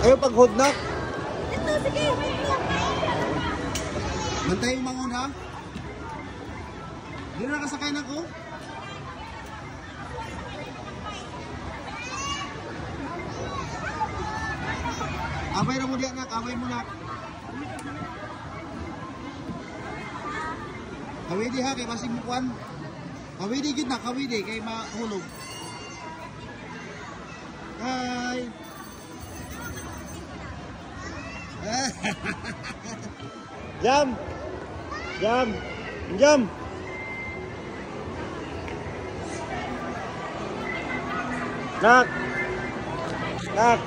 Ayaw pag-hold na. Ito, sige. Bantay yung mangon ha. Di na nakasakay na ko. Abay ra mo diya nak, abay mo nak. Kawidi ha kay basig mo kuan. Kawidi gid na, kawidi kay mahulog. Hi. Jam. Jam. Jam. Nak. Nak.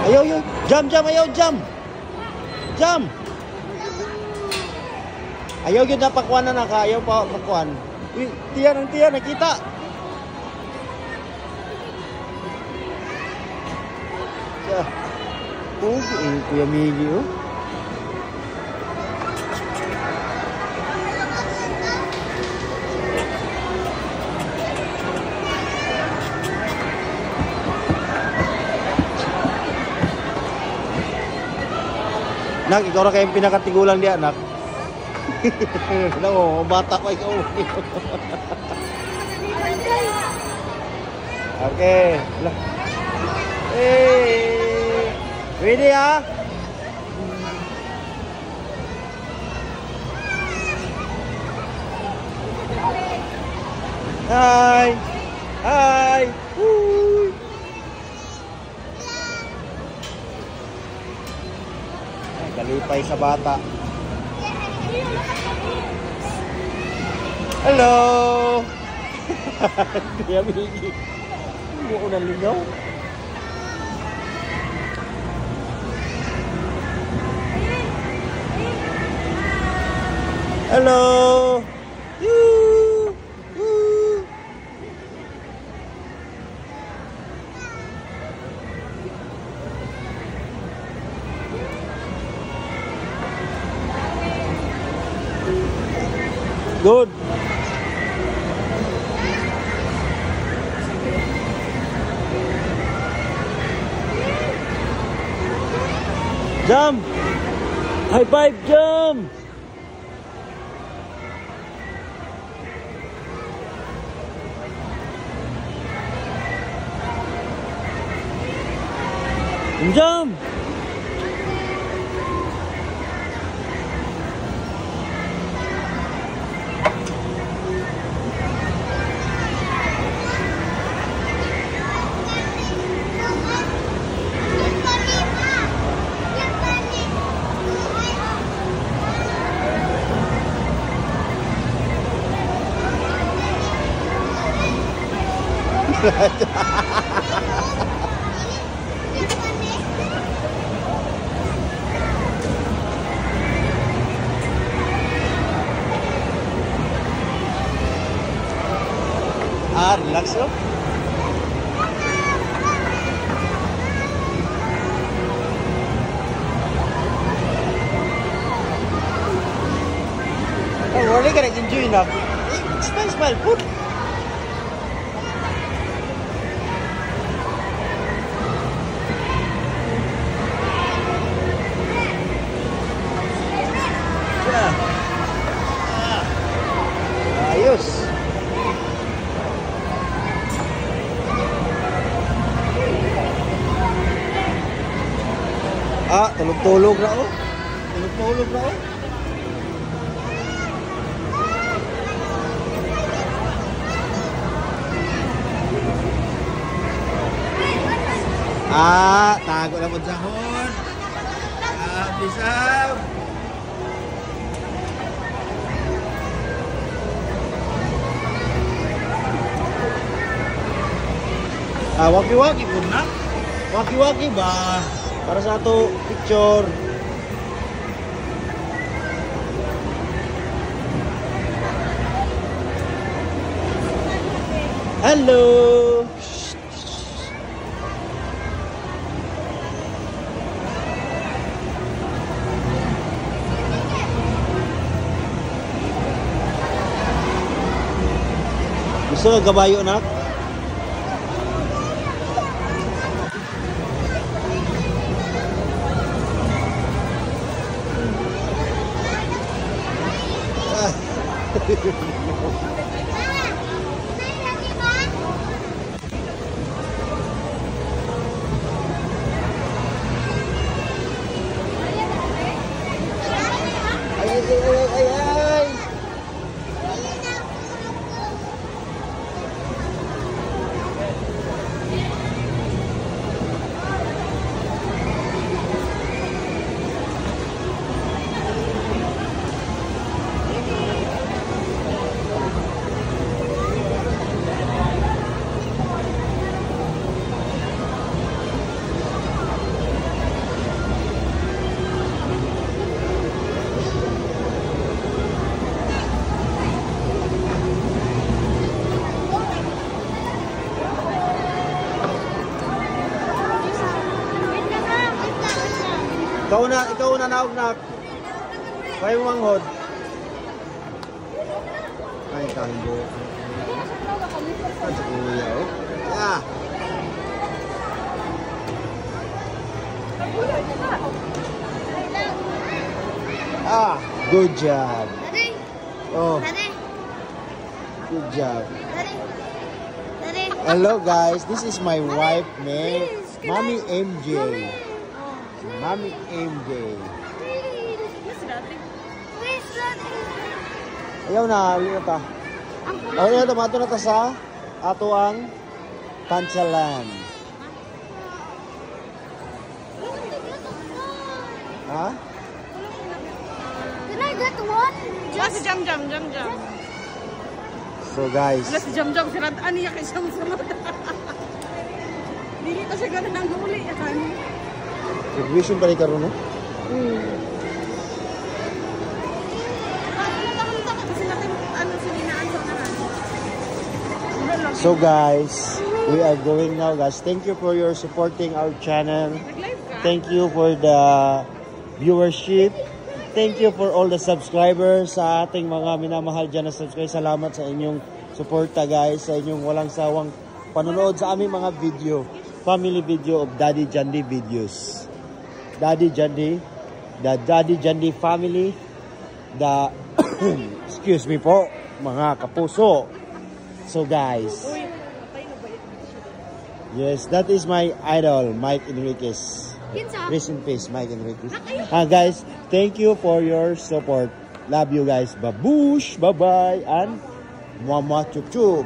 Ayaw, ayaw. Jam, jam, ayaw, jam. Jam. Ayaw yun na pakuan na naka. Ayaw pa pakuan. Uy, tiyan ang tiyan, nakita. Siya. Pugi eh, Kuya Miggy, oh. Nak, ikaw na kayong pinakatigulang diya, nak. No, bata ko ikaw. Okay. Hey. Ready, ha? Hi. Hi. Uy. Ay, kalipay sa bata. Hello! Kuya Miggy. Hindi ko naligaw. Hello! Yoo! Yoo! Good. Jump! High five, jump! Jump! Ah, relax oh. Oh, wala ka nag-enjoy na. Smile, smile, put. Yeah. Ah. Ayos. Ah, tulog-tulog na oh. Tulog-tulog na oh. Ah, tago na po sa horn. Ah, bisab. Ah, waki-waki po na. Waki-waki ba? Para sa ato picture. Hello! Gusto ka kabayo, nak? Ay, ay, ay, ay, ay, ay! Ikaw na naog nak. Kaya mo manghod. Ay, tambo. Ay, kuya, oh. Ah. Ah, good job. Oh, good job. Hello guys, this is my wife, May. Mommy MJ. Mommy MJ. Ayaw na, uli na ta. Ayaw na, tumato na ta sa ato ang Tansalan. Ha? Can I get one? Wala si Jam Jam, Jam Jam. So guys, Wala si Jam Jam, si Rad, ano niya kay siyang sunod. Dili pa siya ganun ang huli. Ano? graduation pa rin karon, no? Kasi natin, ano, sininaan sa unahan. So guys, we are going now, guys. Thank you for your supporting our channel. Nag-live ka? Thank you for the viewership. Thank you for all the subscribers sa ating mga minamahal dyan na subscribe. Salamat sa inyong suporta, guys, sa inyong walang sawang panonood sa aming mga video. Family video of Daddy Jandy videos. Daddy Jandy, the Daddy Jandy family, the excuse me po, mga kapuso. So guys, Uy, patay na ba yun? Yes, that is my idol, Mike Enriquez. Kinsa? Rest in peace, Mike Enriquez. Ah, guys, thank you for your support. Love you guys. Babush, bye-bye, and mama chup chup.